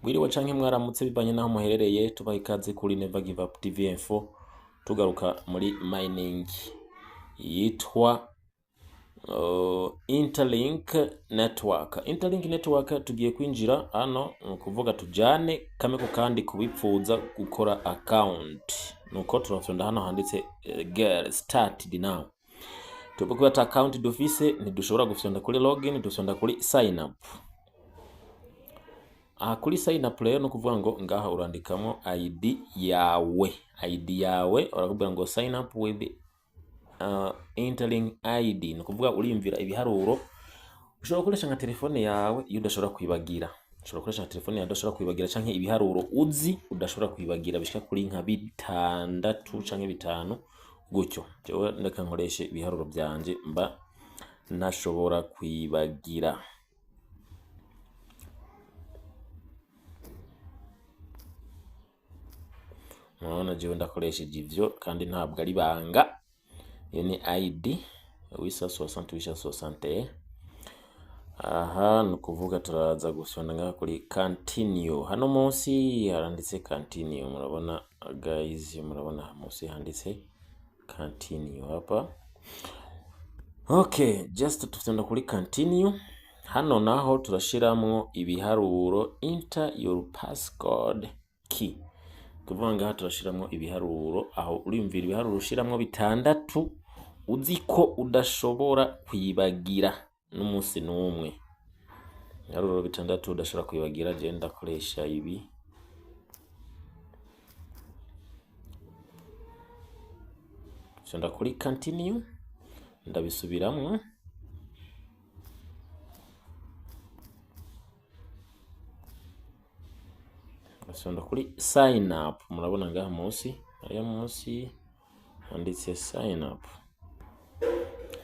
Mwiriwe canke mwaramutse bivanye naho muherereye. Tubaha ikaze kuri Never Give Up TV Info. Tugaruka muri mining yitwa Interlink Network. Interlink Network tugiye kwinjira hano, ni ukuvuga tujane kamwe ku kandi kubipfuza gukora account. Nuko turafyonda hano handitse "Get started now". Twebwe kubera ata account dufise, ntidushobora gufyonda kuri login, dufyonda kuri sign up. Aha kuri sign up rero, ni ukuvuga ngo ngaha urandikamo ID yawe. ID yawe barakubwira ngo "Sign up with Interlink ID". Ni ukuvuga uriyumvira ibiharuro ushobora gukoresha nka telefone yawe iyo udashobora kwibagira. Ushobora gukoresha nka telefone yawe udashobora kwibagira, canke ibiharuro uzi udashobora kwibagira bishika kuri nka bitandatu canke bitanu gutyo. Jewe ndeka nkoreshe ibiharuro vyanje mba ntashobora kwibagira. Murabona jewe ndakoresheje ivyo, kandi ntabwo ari banga. Iyo ni ID 860 861. Aha ni ukuvuga turaza gufyonda ngaha kuri continue. Hano munsi haranditse continue, murabona guys? Murabona munsi handitse continue hapa? Okay, just tufyonda kuri continue. Hano naho turashiramwo ibiharuro, "Enter your passcode key". Kuvuga ngaha turashiramwo ibiharuro. Aho uriyumvira ibiharuro ushiramwo bitandatu uzi ko udashobora kwibagira n'umunsi n'umwe. Ibiharuro bitandatu udashobora kwibagira. Je ndakoresha ibi. Fyonda kuri continue, ndabisubiramwo. Fyonda kuri sign up. Murabona ngaha munsi, hariya munsi handitse sign up.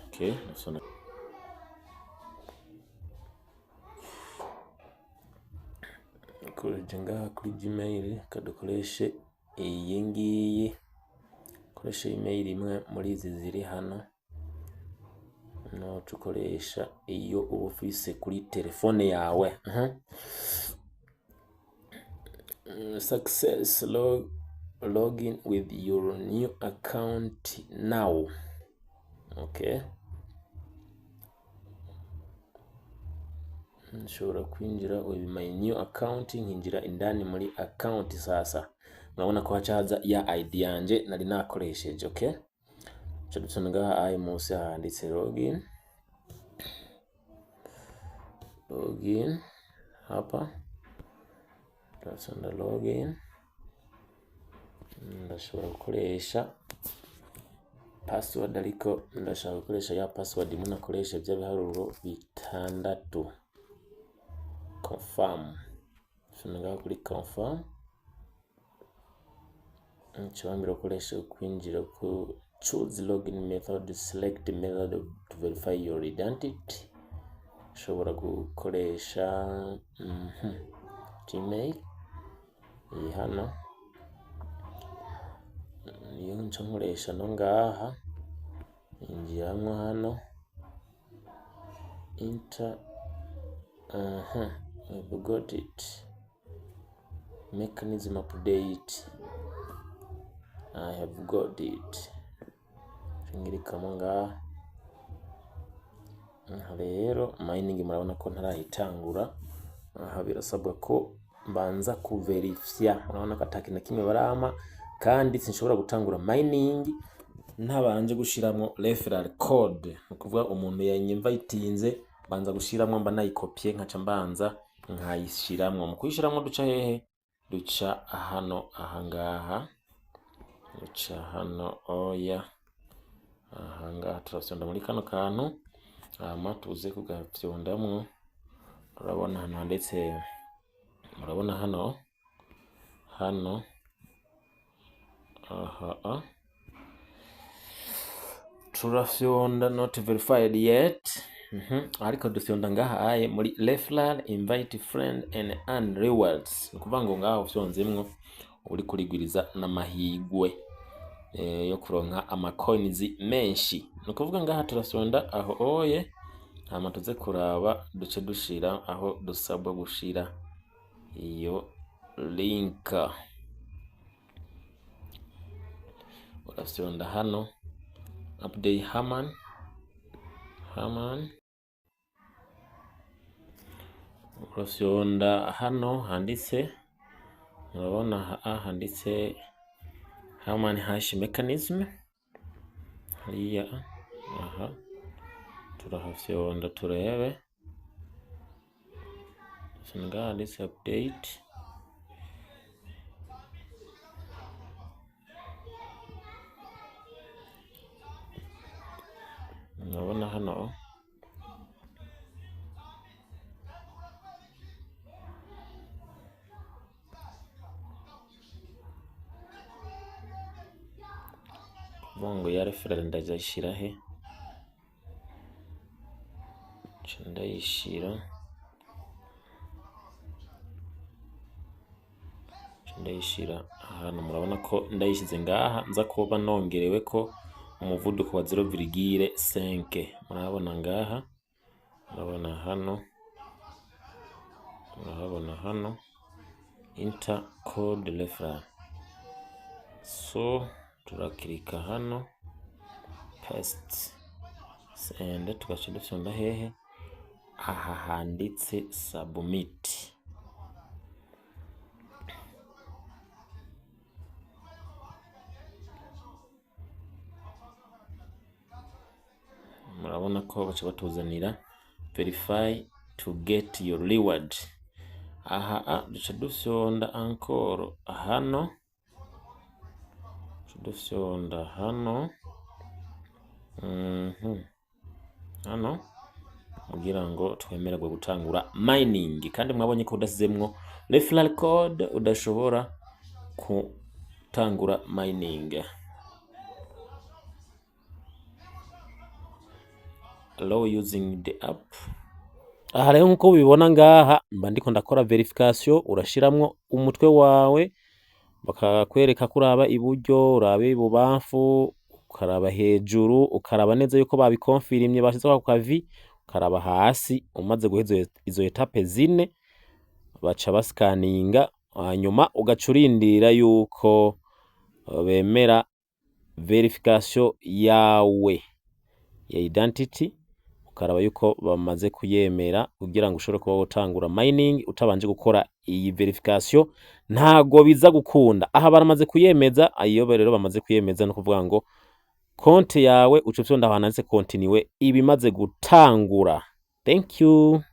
Okay, ndafyonda koresheje ngaha kuri Gmail. Kadukoreshe iyi ngiyi, koresha email imwe muri izi ziri hano. Noca ukoresha iyo uba ufise kuri telefone yawe. Success, login with your new account now. Okay, nshobora kwinjira with my new account, nkinjira indani muri account. Sasa murabona ko haca haza ya ID yanje nari nakoresheje. Okay, ca dusona ngaha ayi munsi handitse login. Login hapa, turasonda login. Ndashobora gukoresha password, ariko ndashaka gukoresha ya password imwe nakoresha, bya biharuro bitandatu. Confirm, sona ngaha kuri confirm. Nshobora gukoresha kwinjira ku choose login method, select method to verify your identity. Ushobora gukoresha Gmail iyi hano, niyo nca nkoresha no ngaha. Injiramwo hano, enter. I've got it, mechanism update, I have got it. Ngirikamo ngaha. Aha rero mining murabona ko ntarayitangura. Aha birasabwa ko mbanza kuverifya. Murabona ko ata kintu na kimwe barampa, kandi sinshobora gutangura mining ntabanje gushiramwo referral code. Ni ukuvuga umuntu yanyinvitinze, mbanza gushiramwo, mba nayikopye, nkaca mbanza nkayishiramwo. Mu kuyishiramwo duca hehe? Duca hano, ahangaha duca hano. Oya, ahangaha turafyonda muri kano kantu, hama tuze kugafyondamwo. Urabona ahantu handitse, murabona hano, hano aha? A turafyonda not verified yet. Ariko dufyonda ngaha aye muri referral, invite friend and earn rewards. Ni ukuvuga ngo ngaha ufyonzemwo uri kurigwiriza n'amahigwe yo kuronka ama coins menshi. Ni ukuvuga ngaha turafyonda aho oye, hama tuze kuraba, duce dushira aho dusabwa gushira. Iyo link urafyonda hano update Haman Haman, urafyonda hano handitse, murabona aha handitse Haman hash mechanism hariya. Aha turahafyonda turebe ngaha handitse update. Murabona hano kuvuga ngo ya referral ndazayishira he? Nca ndayishira ahantu. Murabona ko ndayishize ngaha nza kuba nongerewe ko umuvuduko wa 0,5. Murabona ngaha, murabona hano, murahabona hano enter code referral. So turakirika hano paste, send, tugaca dufyonda hehe? Aha handitse submit. Murabona ko baca batuzanira verify to get your reward. Aha duca dufyonda encore hano, duca dufyonda hano, hano kugira ngo twemererwe gutangura mining. Kandi mwabonye ko udasizemwo referral code udashobora gutangura mining. Allow using the app. Aha rero nkuko ubibona ngaha mba ndiko ndakora verification. Urashiramwo umutwe wawe, bakakwereka ko uraba iburyo, uraba ibubamfu, ukaraba hejuru, ukaraba neza yuko babikonfirimye bashizeho ako kavi, ukaraba hasi. Umaze guheza izo étapes zine, baca basikaninga, hanyuma ugaca urindira yuko bemera verification yawe ya identity, ukaraba yuko bamaze kuyemera kugira ngo ushobore kuba wotangura mining. Utabanje gukora iyi verification ntago biza gukunda. Aha baramaze kuyemeza. Iyo rero bamaze kuyemeza, no kuvuga ngo konti yawe uca ufyonda ahantu handitse continue, ibimaze gutangura. Thank you.